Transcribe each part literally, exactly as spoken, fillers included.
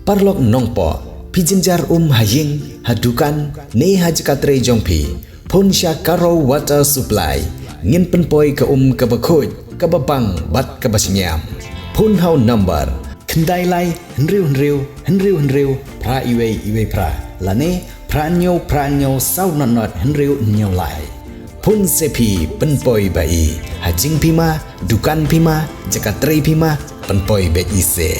Paralok Nongpoh, phi jynjar um ha ïing, ha dukan, ne ha jaka trei jong phi, phone sha Karo Water Supply. Ngin pynpoi ka um kaba khuid, kaba bang bad kaba shngiam. Phone ha u number khyndai lai hynriew hynriew hynriew hynriew phra iwei iwei phra, lane phra hynñiew phra hynñiew saw nod nod hynriew hynñiew lai. Phone se phi, pynpoi ba i. Ha jingphi ma, dukan phi ma, jaka trei phi ma, pynpoi beit i se.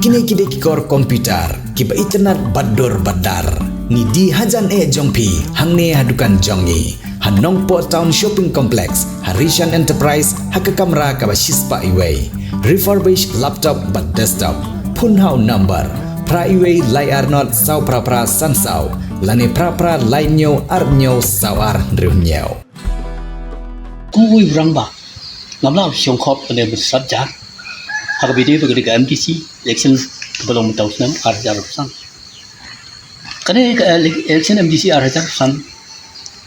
Kine ki dei ki kor computer kiba itynnad bad dur bad dar. Ngi die hajan eh jong phi hangne ha dukan jong ngi, ha Nongpoh Town Shopping Complex, ha Rishan Enterprise, ha ka kamra kaba shispah iwei. Refurbish laptop bad desktop. Phone ha u number phra iwei lai ar nod saw phra phra san saw, lane phra phra lai hynñiew ar hynñiew saw ar hynriew hynñiew. Kum uwei u rangbah, ngam lah ban shong khop lane ban sat jar ha kaba ïadei bad ka dei ka M D C election kaba long mynta u snem ar hajar arphew san. Kane ka ele-, election M D C ar hajar arphew san,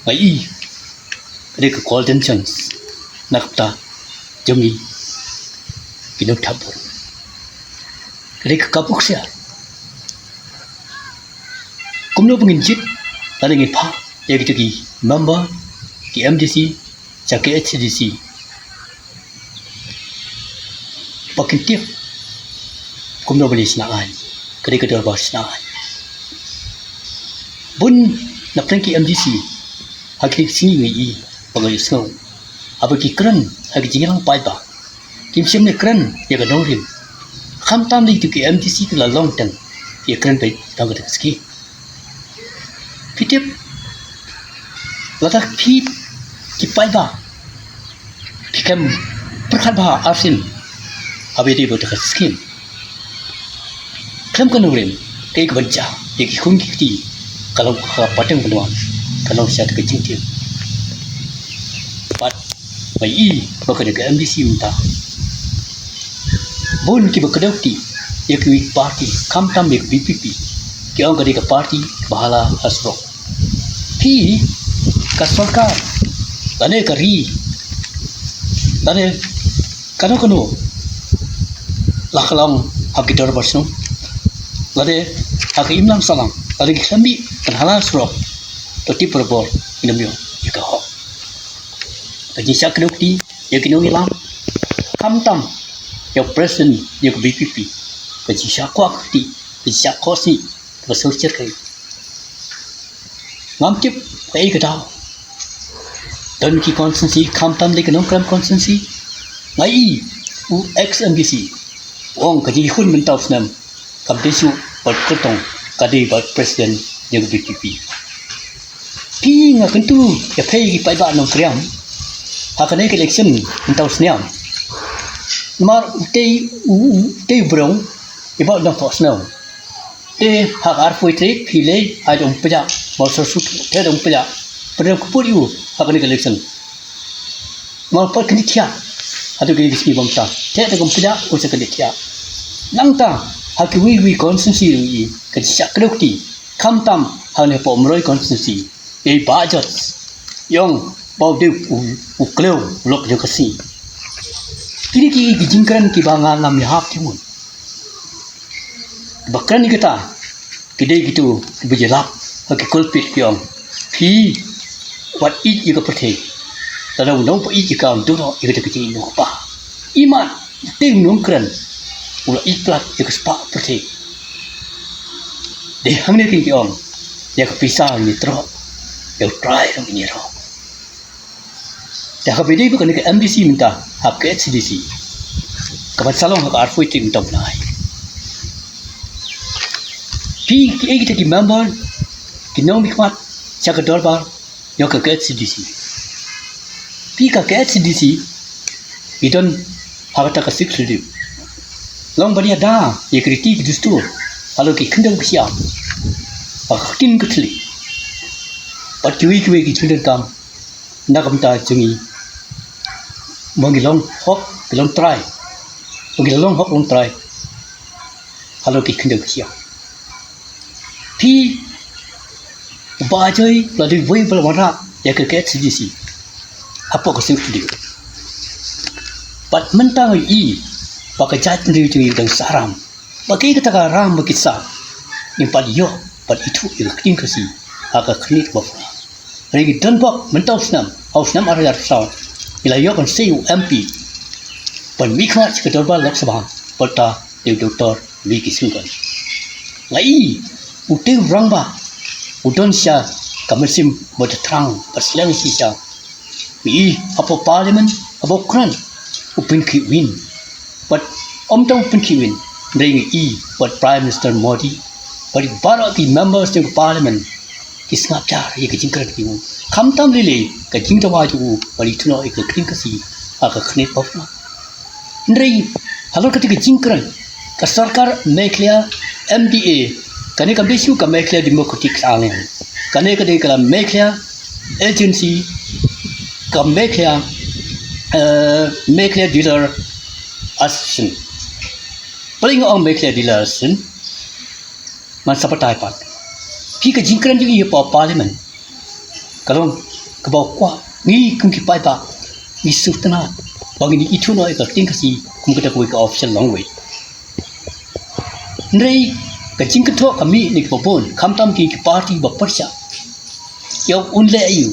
nga i ka dei ka golden chance na ka bynta jong ngi ki nongthap vote. Ka dei ka kaba ksiar. Kumno ba ngin jied lane ngin phah ïa kita ki member, ki M D C, sha ka H D C, ba kin tip kumno ban ïa shna aiñ, ka dei ka dorbar shna aiñ. Bun na pdeng ki M D C ha kine ki sngi ngi i ba ngi ïohsngew haba ki kren ha ki jingïalang paidbah, kim shym la kren ïa ka nongrim. Khamtam lei tu ki M D C ki la long tang ïa kren beit tang ka dei ka skim. Phi tip, lada phi ki paidbah phi kem pyrkhat bha arsien haba ïadei bad ka skim, khlem ka nongrim, kaei kaban jia ïa ki khun ki kti, ka long ka pateng ban wan, ka long sha ka jingtip. Bad nga i ba ka dei ka M D C mynta, bun kiba kdew kti ïa kiwei ki party, khamtam ïa ka V P P, ki ong ka dei ka party kaba hala ha surok. Phi, ka sorkar, lane ka ri, lane kano kano la ka long ha ki dorbar shnong, lane ha ka imlang sahlang, lane ki khlem bit ban hala surok, to tip barabor ngin ym ïoh ïa ka hok. Ka jingshah kdew kti ïa ki nongïalam, khamtam ïa u president ïa ka V P P, ka jingshah kwah kti, ka jingshah kwah sih, kaba sngewsih. Ngam tip kaei ka daw. Don ki constituency, khamtam dei ka Nongkrem constituency, nga i u ex M D C u ong ka jingkhun mynta u snem kam dei shuh bad kyrtong, ka dei bad president jong ka V P P. Phi, nga kyntu ïa phi ki paidbah Nongkrem ha kane ka election mynta u snem. Namar utei u, u, utei u briew i ba u dang pok snem. Te ha ka arphew tarik phi leit, ai dong pjah, ma u Sir Sut te dong pjah, pynrem kput ïa u ha kane ka election. Ma u pat kane thiah, haduh kine ki sngi ba mynta te dong pjah, u sa kane thiah. Nangta ha kiwei kiwei constituency ruh i ka jingshah kdew kti, khamtam hangne hapoh Umroi constituency, i Bah George i ong ba u dei u, u khlem u lok jong ka sngi. Kine ki, ki jingkren kiba nga ngam ïahap thimut. Ba kren ïa kata, ki dei kito kiba jyllap ha ki pulpit ki ong, phi, wat ïeit ïa ka pyrthei. Lada u nongpeit ïa ka, un duh noh ïa kata ka jingïeit nongkpa. Imat te u nongkren u la ïeit palat ïa ka spah pyrthei. Dei hangne ki ong, ïa ka pisa ngin ïatroh, ïa U Trai ruh ngin ïaroh. Te ha kaba ïadei bad kane ka M D C mynta ha ka H D C, kaban sa long ha ka arphew tarik mynta u bnai, phi, kiei kita ki member, ki nongmihkhmat sha ka dorbar jong ka H D C, phi, ka H D C i don ha kata ka Sixth Schedule. Long ban ïada ïa ki riti ki dustur halor ki khyndew ki siap, ha ka ktien ka thylliej bad kiwei kiwei ki jingdonkam na ka bynta jong ngi, ba ngi long hok, ngi long trai, ba ngi long hok long trai halor ki khyndew ki siap. Phi, u Bah Ajoy u la dei uwei uba la wanrah ïa ka H D C hapoh ka Sixth Schedule. Bad mynta ngi i ba ka jaitbynriew jong ngi u dang sah ram. Ba kaei kata ka ram ba ki sah, ngim pat ïoh ban ithuh ïa ka ktien Khasi ha ka khyrnit ba phra. Hynrei ngi don bok mynta u snem, ha u snem ar hajar saw, ngi la ïoh ban sei u M P ban mihkhmat sha ka dorbar Lok Sabha, ba uta dei u Doctor V K Singson. Nga i utei u rangbah u don sha ka mynsiem ba thrang bad slem shisha. Ngi i hapoh Parliament haba u kren, u pynkhih win. Bad ym tang u pynkhih win, hynrei ngi i bad Prime Minister Modi bad baroh ki members jong ka Parliament ki sngap jar ïa ka jingkren jong u. Khamtam lei lei ka jingdawa jong u ban ithuh noh ïa ka ktien Khasi ha ka khyrnit ba phra. Hynrei halor kata ka jingkren, ka sorkar Meghalaya M D A, kane kam dei shuh ka Meghalaya Democratic Alliance, kane ka dei ka la Meghalaya Agency, ka Meghalaya, eh, Meghalaya Dealer Association. Balei nga ong Meghalaya Dealer Association? Ngan sa batai pat. Phi, ka jingkren jong i hapoh Parliament ka long kaba u kwah ngi kum ki paidbah ngi sngewtynnat ba ngin ithuh noh ïa ka ktien Khasi kum kata kawei ka official language. Hynrei ka jingkynthoh ka mih na kiba bun, khamtam ki, ki party ba pyrshah. Ïa un leh aïu?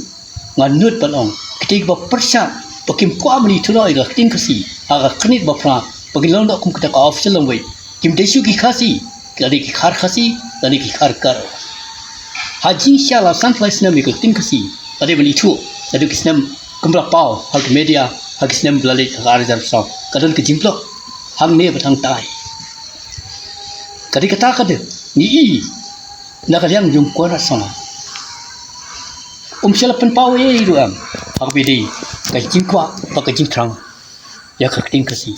Nga nud ban ong, kita kiba pyrshah ba kim kwah ban ithuh noh ïa ka ktien Khasi ha ka khyrnit ba phra, ba kin long noh kum kata ka official language, kim dei shuh ki Khasi, lane ki Khar Khasi, lane ki Khar Garo. Ha jingshah la sanphew lai snem ïa ka ktien Khasi la dei ban ithuh naduh ki snem, kumba la paw ha ki media ha ki snem ba la leit ha ka ar hajar saw. Ka don ka jingpynlong hangne bad hangtai. Ka dei kata ka dei ngi i na ka liang jong u Conrad Sangma. Um shym la pynpaw ei ei ruh em ha kaba dei ka jingkwah bad ka jingthrang ïa ka ktien Khasi.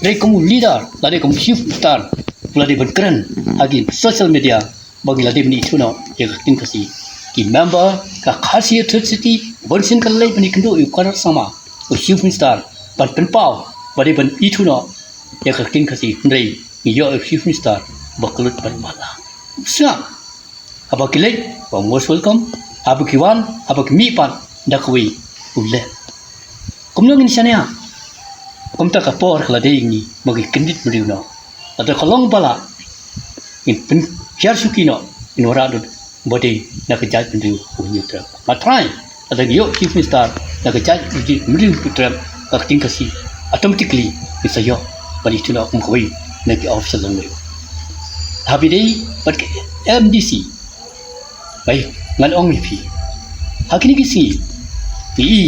Dei kum u leader, la dei kum u chief minister, u la dei ban kren ha ki social media ba ngi la dei ban ithuh noh ïa ka ktien Khasi. Ki member ka Khasi Authorized Society bun sien ka la leit ban ïakynduh ïa u Conrad Sangma, u chief minister, ban pynpaw ba dei ban ithuh noh ïa ka ktien Khasi, hynrei ngi ïoh ïa u chief minister ba kyllut bad matlah. Sngap. Haba ki leit, ba most welcome. Haba ki wan, haba ki mih pat, da kawei u leh. Kumno ngin shaniah? Kumta ka por ka la dei ngi, ba ngi kyndit briew noh. Lada ka long ba lah, ngin pynhiar shuki noh, ngin wanrah lut ba dei na ka jaitbynriew u Hynñiewtrep. Nga trai, lada ngi ïoh chief minister na ka jaitbynriew u Hynñiewtrep, ka ktien Khasi automatically ngin sa ïoh ban ithuh noh kum kawei na ki official language. Haba ïadei bad ka M D C, bai, ngan ong ïa phi, ha kine ki sngi, phi i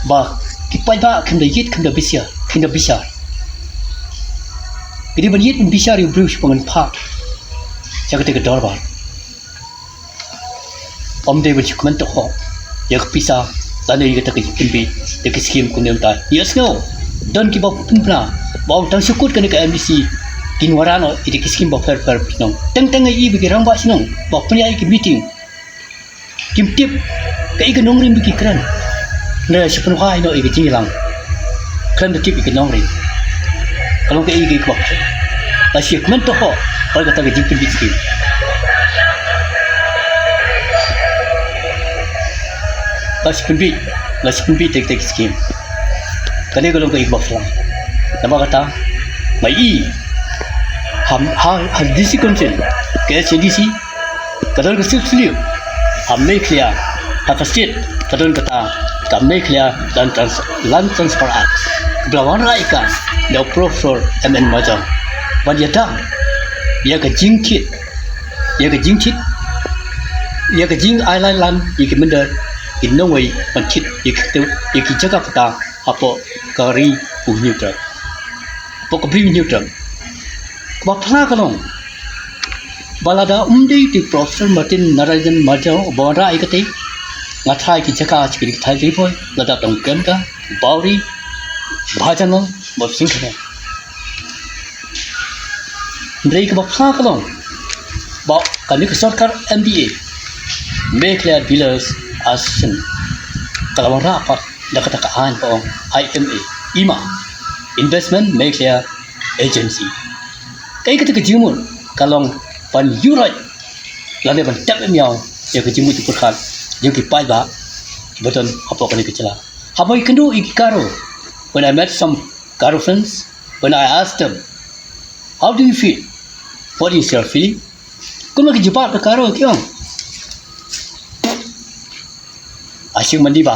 ba ki paidbah kim da ïit, kim da bishar, kim da bishar. Ki dei ban ïit ban bishar ïa u briew shaphang ngan phah sha kata ka dorbar. Ym dei ban shu kmen tohok ïa ka pisa lane ïa kata ka jingpynbiej ïa ki skim kumne mynta. Ïohsngew, don kiba pynbna ba ong tang shu kut kane ka M D C kin wanrah noh ïa ki skim bapher bapher shnong. Teng teng ngi i ba ki rangbah shnong ba pynïaid ïa ki meeting kim tip kaei ka nongrim ba ki kren. Hynrei shu pynwai noh ïa ka jingïalang. Khlem da tip ïa ka nongrim. Ka long kaei kaei kaba pher. La shu ïakmen tohok bad kata ka jingpynbiej skim. La shu pynbiej, la shu pynbiej tek tek skim. Kane ka long kaei kaba pher. Namar kata, nga i ha, ha, ha D C Council, ka H A D C, ka don ka sip sliu ha Meghalaya, ha ka state, ka don kata ka Meghalaya Land Trans-, Land Transfer Act, kaba la wanrah ïa ka da u Professor M N Majok. Ban ïada ïa ka jingthied, ïa ka jingthied, ïa ka jingailad land ïa ki mynder ki nongwei, ban thied ïa ki, ïa ki jaka pata hapoh ka ri u Hynñiewtrep, hapoh ka bri u Hynñiewtrep. Kaba pher ka long ba lada ym dei u Professor Martin Narayanan Majok uba wanrah ïa kata, nga tharai ki jaka sha kine ki thaiñ Ri Bhoi, lada tang kem ka Bawri, Bhajangal, bad Singkhanen. Hynrei kaba pher ka long ba kane ka sorkar M D A, Meghalaya Dealers Association, ka la wanrah pat da kata ka aiñ ba ong I M A, IMA, Investment Meghalaya Agency. Kaei kata ka jingmut? Ka long ban ïuhroit lane ban tep ïa ïa ka jingmut jingpyrkhat jong ki paidbah kiba don hapoh kane ka jylla. Haba ïakynduh ïa ki Garo, when I met some Garo friends, When I asked them, "How do you feel? What is your feeling?" Kumno ki jubab da Garo ki ong. Asik mandi ba,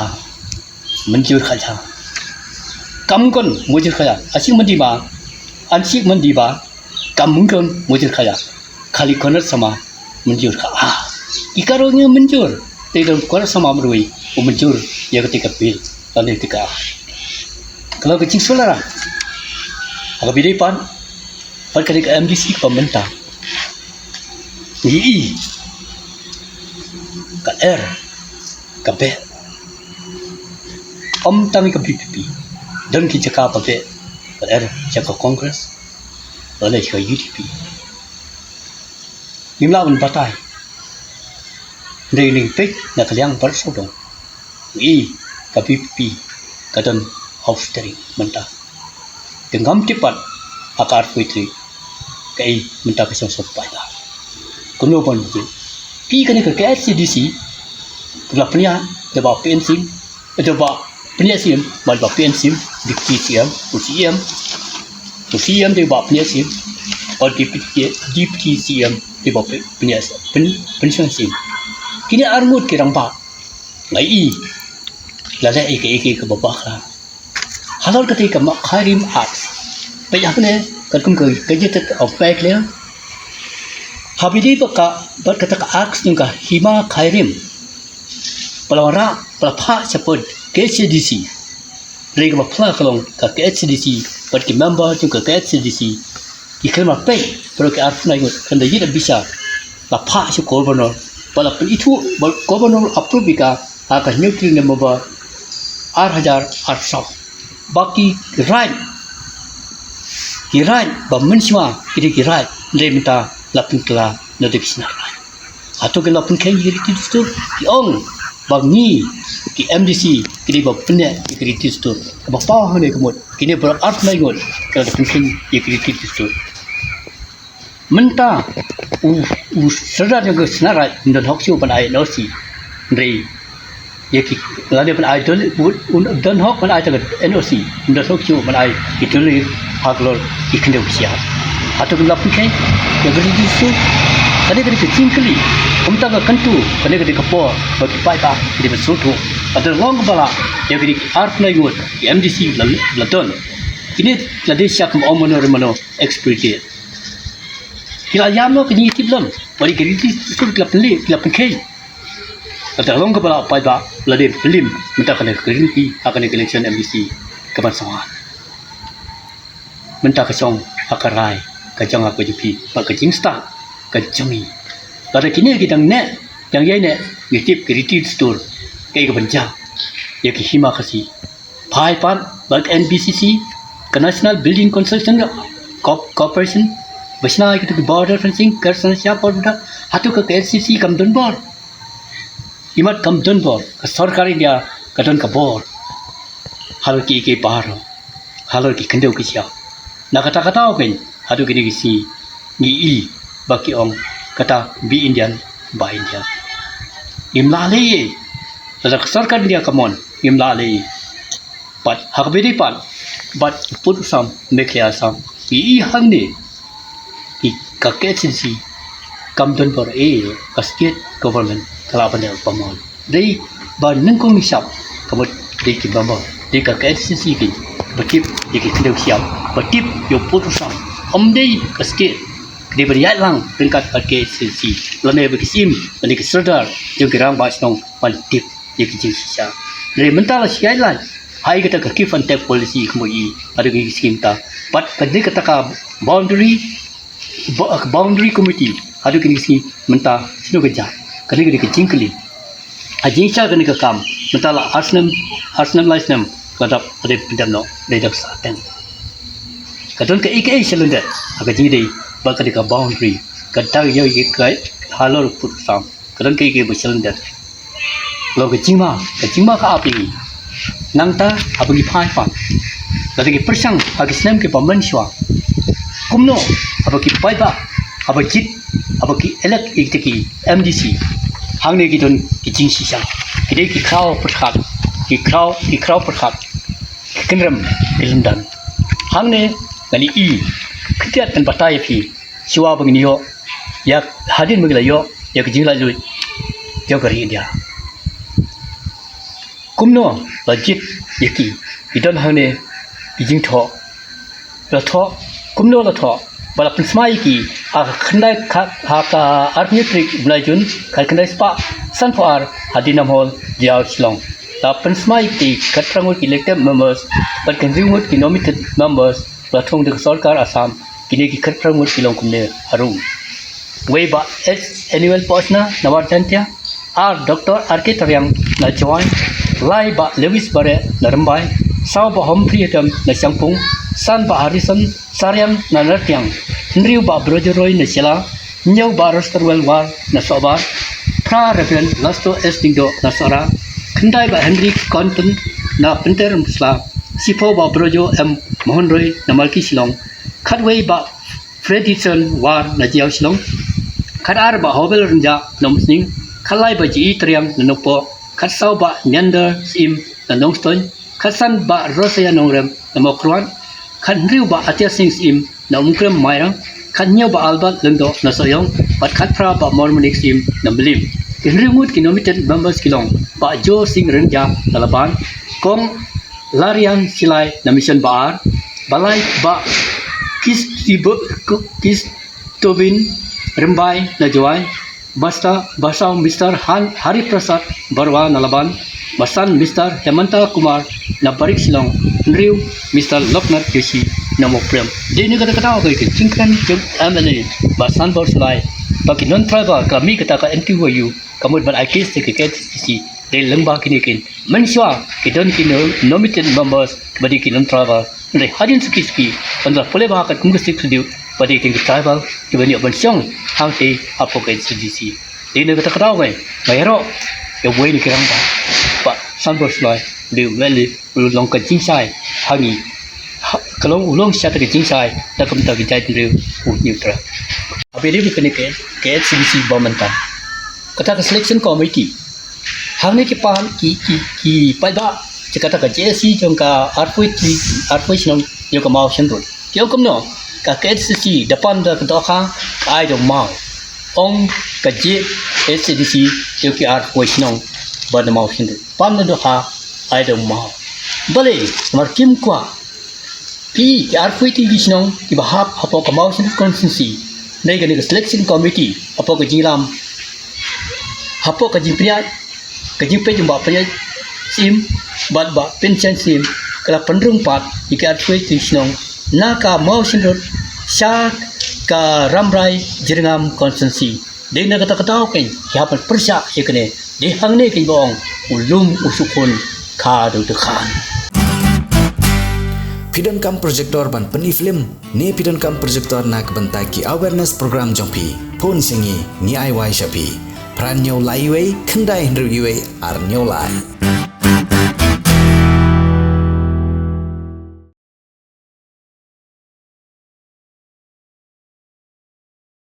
mynjur khaja. Kam kon mujur khaja. Asik mandi ba, ansik mandi ba, kam kon mujur khaja. Khali Conrad Sangma mynjur kha. Ah, i Garo ngi mynjur. Te don Conrad Sangma marwei u mynjur ïa kata ka bill. Lane kata ka. Ka long ka jingsngewlyngngoh. Ha kaba ïadei pat, pat kane ka M D C kaba mynta. Ngi i ka er, ka beh. Ym tang ka V P P. Don ki jaka ba beh, ka er sha ka Congress, lane sha ka U D P. Ngim lah ban batai. Hynrei ngin peit na ka liang baroh sawdong. Ngi i ka V P P ka don house steering mynta. Te ngam tip pat ha ka arphew wei tarik kaei mynta ka shong sngewbha. Kumno ban bujur. Phi kane ka K H A D C, la pynïaid da u Bah P N Singh, da u Bah Pynïaid Syiem, bad u Bah P N Syiem, Deputy C M, u C M, u C M da u Bah Pynïaid Syiem, bad Deputy, Deputy C M da u Bah Pynïaid, Pyn-, Pynshong Syiem. Kine arngut ki rangbah. Nga i, la leh ïa kaei kaei kaba bakla. Halor kata ka Mawkhairim Act. Peit hangne, katkum ka Gazetted of Meghalaya. Haba ïadei bad ka, bad kata ka Act jong ka Hima Khairim. Ba la wanrah, ba la phah shaphang K H A D C. Hynrei kaba phylla ka long ka K H A D C, bad ki member jong ka K H A D C. Ki khlem peit, baroh ki arphew ngut, khlem da ïoh bishar. La phah sha u Governor, ba la pynithuh, ba u Governor approve ïa ka, ha ka hynñiew tarik November, ar hajar arphew saw. Ba ki right, ki right, ba mynshuwa, ki dei ki right, hynrei mynta la pynkylla, na dei ki snar right. Hato ki la pynkheiñ ïa ki riti dustur, ki ong, ba ngi, ki M D C, ki dei ba pynneh ïa ki riti dustur. Kaba paw hangne ka mut, kine baroh arphew ngut, ki la pynkheiñ ïa ki riti dustur. Mynta, u, u Sordar jong ka Snar Raij, um don hok shuh ban ai N O C. Hynrei, ïa ki, lane ban ai dol, u, u, don hok ban ai tang ka N O C. Um don hok shuh ban ai ki dollar halor ki khyndew ki shiar. Hato kin lap ki khei, ïa ka riti dustur. Kane ka dei ka jingkylli. Kumta ka kyntu, kane ka dei ka por, ba ki paidbah, ki dei ban sngewthuh. Hato long kaba lah, ïa kine ki arphew ngut, ki M D C la, la don. Kine la dei sha kum ong mano re mano, exploited. Ki la ïam noh ka jingïatiplem, ba dei ka riti dustur ki la pynleh, ki la pynkheiñ. Kata long kaba la paidbah, la dei pynlim, mynta kane ka riti, ha kane ka election M D C, ka ban sngewbha. Mynta ka shong, ha ka rai, ka jong ka jong phi, bad ka jingstad, ka jong ngi. Lada kine ki dang neh, dang ïai neh, ngi tip ki riti dustur, kaei ka ban jia, ïa ki Hima Khasi. Phai pat, bad ka N B C C, ka National Building Construction Corp-, Corporation, ba shna ïa kito ki border fencing, ka sngewsih por buda, hato ka K H A D C kam don bor. Imat kam don bor, ka sorkar India, ka don ka bor. Halor ki, ki bar, halor ki khyndew ki shiar. Na kata kata u kein, haduh kine ki sngi, ngi i, ba ki ong, kata be Indian, buy Indian. Ngim lah leh ei, lada ka sorkar India ka mon, ngim lah leh ei. Bad, ha kaba ïadei pat, bad, pud u Assam, Meghalaya Assam, ngi i hangne, ki ka K H A D C, kam don bor ei, ka state government, ka lah ban ïa pynmong. Dei ba nyngkong nyngshap, ka mut dei ki member, dei ka K H A D C ki, ba tip, dei ki khyndew ki shiar, ba tip, ïa u pud u Assam, ym dei ka state, ka dei ban ïaid lang, ryngkat ka K H A D C, lane ba ki syiem, lane ki sordar, jong ki rangbah shnong, ban tip, ïa ki jingshisha. Hynrei mynta la shai lait, ha kata ka give and take policy kumba i, haduh kine ki sngi mynta. Bad ka dei kata ka boundary, bo-, boundary committee, haduh kine ki sngi mynta, shano ka jia, kane ka dei ka jingkylli. Ha jingshisha kane ka kam, mynta la ar snem, ar snem lai snem, ka dap, ka dei pyndem noh, dei dap sa teng. Ka don kaei kaei shalyndet, ha ka jingdei, bad ka dei ka boundary, ka dang ïa ïa ka halor pud u Assam. Ka don kaei kaei ba shalyndet. Long ka jingma, ka jingma ka ap ïa ngi. Nangta haba ngi phai pat, lada ki pyrshang ha ki snem kiba mynshuwa. Kumno haba ki paidbah, haba jied, haba ki elect ïa kita ki M D C. Hangne ki don ki jingshisha. Ki dei ki khraw pyrkhat, ki khraw, ki khraw pyrkhat. Ki kynrem ki lyndan. Hangne Ngan ïohi khyndiat, ngan batai ïa phi shuwa ba ngin ïoh ïa, hadien ba ngi la ïoh ïa ka jinglaitluid jong ka ri India. Kumno la jied ïa ki? Ki don hangne ki jingthoh. La thoh, kumno la thoh? Ba la pynsmai ïa ki ha ka khyndai kha-, ha ka arphew tarik u bnai Jun, khatkhyndai spah sanphew ar, ha Dynam Hall, Jaiaw, Shillong. La pynsmai ïa ki khatphra ngut ki elected members bad ki hynriew ngut ki nominated members ba la thung da ka sorkar Assam. Kine ki khatphra ngut ki long kumne harum: wei, Bah H Anuel Pohsna na Marjantia; ar, Doctor R K Tariang na Jowai; lai, Bah Lewis Bareh na Rymbai; saw, Bah Humphrey Hedem na Shangpung; san, Bah Harrison Sariang na Nartiang; hynriew, Bah Brojo Roy na Shella; hynñiew, Bah Rosterwell War na Sohbar; phra, Reverend Lasto S Lyngdoh na Sohra; khyndai, Bah Henry Conton na Pynter Musla; shiphew, Bah Brojo M Mohon Roy na Malki, Shillong; khatwei, Bah Fredrickson War na Jaiaw, Shillong; khatar, Bah Hobel Rynjah na Umsning; khatlai, Bah J E Tariang na Nongpoh; khatsaw, Bah Neander Syiem na Nongstoiñ; khatsan, Bah Rosaya Nongrem na Mawkyrwat; khathynriew, Bah Atia Singh Syiem na Umkrem, Mairang; khathynñiew, Bah Albert Lyngdoh na Sohiong; bad khatphra, Bah Mormonik Syiem na Mylliem. Ki hynriew ngut ki nominated members ki long: Bah Jo Singh Rynjah na Laban; kong, Larian Sylai na Mission Ba-ar; balai, Bah Kistib-, Kistobin Rymbai na Jowai; basta, basaw, Mister Han-, Hari Prasad Barua na Laban; basan, Mister Hemanta Kumar na Barik, Shillong; hynriew, Mister Loknath Joshi na Mawprem. Dei na kata ka daw ka jingkren jong u M L A Bah Sanbor Sylai ba ki non-tribal ka la mih kata ka N T Y U, ka mut ban ai case ïa ka K H A D C. Dei lyngba kine kin, mynshuwa ki don ki no-, nominated members ba dei ki non-tribal. Hynrei hadien suki suki, ban da pule ba ha ka kum ka sik sdiu, ba dei ki tribal kiban ïoh ban shong hangtei hapoh ka K H A D C. Dei na kata ka daw ngi, nga ïaroh ïa uwei na ki rangbah, Bah Sanbor Sylai, dei u M L A, u long ka jingshai ha ngi. Ha, ka long, u long shisha ka jingshai na ka bynta ka jaitbynriew u Hynñiewtrep. Haba ïadei bad kane ka K H A D C ba mynta, kata ka selection committee, hangne ki pan, ki, ki, ki paidbah jong kata ka J A C jong ka arphew, arphew shnong jong ka Mawshynrut, ki ong kumno? Ka K H A D C da pan da ka dohkha ka ai da u maw. Ong ka J A C D C jong ki arphew shnong ba na Mawshynrut, pan da dohkha, ai da u maw. Balei? Namar kim kwah phi, ki arphew tylli ki shnong kiba hap hapoh ka Mawshynrut constituency, na kane ka selection committee, hapoh ka jinglam, hapoh ka jingpynïaid, ka jingpeit jong Bah Pynïaid Syiem bad Bah Pynshaiñ Syiem, ka la pynrung pat ïa ki arphew tylli ki shnong na ka Mawshynrut sha ka Rambrai Jyrngam constituency. Dei na kata ka daw kein ki hap ban pyrshah ïa kane. Dei hangne kein ba ong, u lum u shu khun khadduh dkhar. Phi donkam projector ban pyni film ne phi donkam projector na ka bynta ki awareness program jong phi? Phone sha ngi, ngi ai wai sha phi. Phra hynñiew lai wei, khyndai hynriew wei, ar hynñiew lai.